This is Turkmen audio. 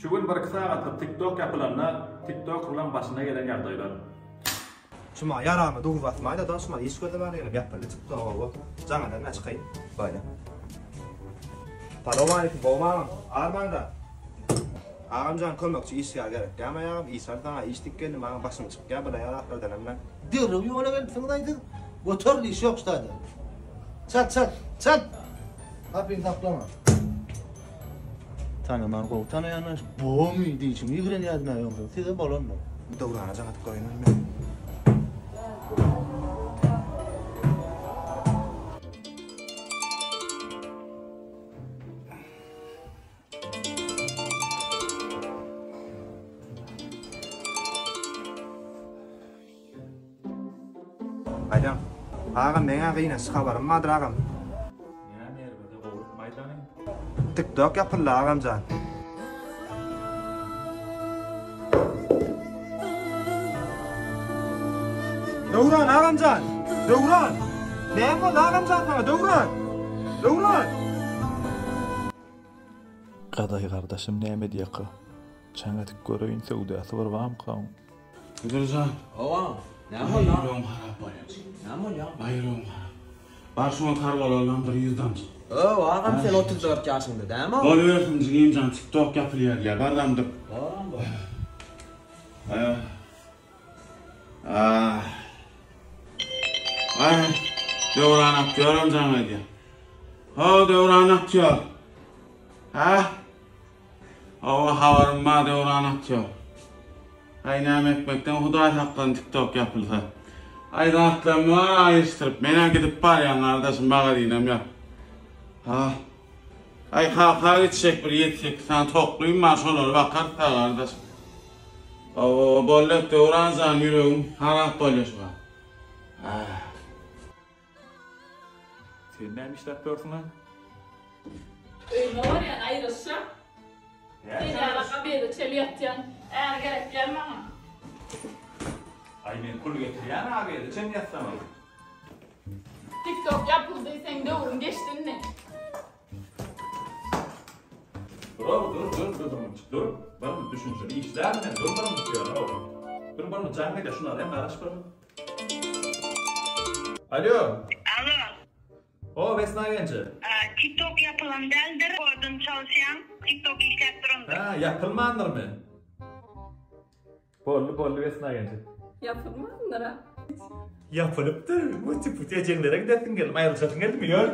Şu gün birki sagatlyk TikTok ýapylanda TikTokerlaň başyna gelen ýagdaýlar. Şuma ýaramy duz basmaýda da şuma iş gözlemäne gelip ýapyldy çykdy oba. Jaňa näme çykaýyn. Baýla. Salowmaleýkim gowymy agam? Armaňda. Agamjan kömekçi işgär gerek dämi agam iş alsaňa iş dik geldim agam başym çykýa bula ýaraklardanam men. Derrew ýola gelipsiňiz-aý siz. Göteril iş ýok şu taýda. Çalt çalt çalt. Gapyny saklama. Tanaman gowy tanaýanlar bomy diýşiňi ýigrenýärdim-ä ýogsa size bolandyr. Döwrana jaň atyp göreýin men. Aýdaň. Agam meňä gynançly habarym bardyr agam. Näme erbede gowrukma aýdanyň. Tiktok ýapyldy agamjan. Döwran agamjan! Döwran! Näme boldy agamjan saňa Döwran! Döwran! Gadaý gardaşym näme edýäka? Jaň edip göreýin söwdasy bir bamyka oň? Müdirjan. Hawa. Näme boldy? Ýüregim harap bolýar. Näme bolýar? Baý ýüregim harap. Bar şuňa karwaloldan bir ýüz damjy. Öw, agam sen 34 ýaşyňda dämi? Bolubersin jigimjan tiktok ýapylýar diýýär. Bar damdyr. Boram bor. Ah. Aý, Döwran aktýoram jaň edýär. Ho, Döwran aktýor. Hä? Hawa, habarym bar, Döwran aktýor. Aý, näme etmekden Hudaý saklasyn TikTok ýapylsa. Aý, zatlarymy bar aýyryşdyryp, men-ä gidip barýan gardaşym, magazinam ýap. Ha. Aý, kaka gitjek bir ýedi-sekiz sany toklym bar, şolary bakarys-a gardaşym. Hawa, boldy, Döwran jan, ýüregim harap bolýar şu wagt. Ah. Sen näme işläp ýörsüň-a? Öýüme barýan, aýrylyşjak. Sen ýaly obede çenli ýatýan är gerek däl maňa. Aý men pul getirýän obede çenli ýatsamam. Tiktok ýapyldy, seň döwrüň geçdi indi. Dur, dur, dur, dur, bir minut, dur. Bir minut düşünşeli işlärin men, dur bir minut ýöne o. Dur bir minut jaň edýär, şuny alaýyn, garaş bir minut. Alo. Alo. O, Wesna genje. Tiktok ýapylan däldir, kodun çalyşýaň, tiktok işläp durandyr. Hä, ýapylmandyrmy? Boldy, boldy Wesna genje. Ýapylmandyr-a. Ýapylypdyr. Bu tip ejeňlere gidesiň geldi, aýrylyşasyň geldimi? Ýör.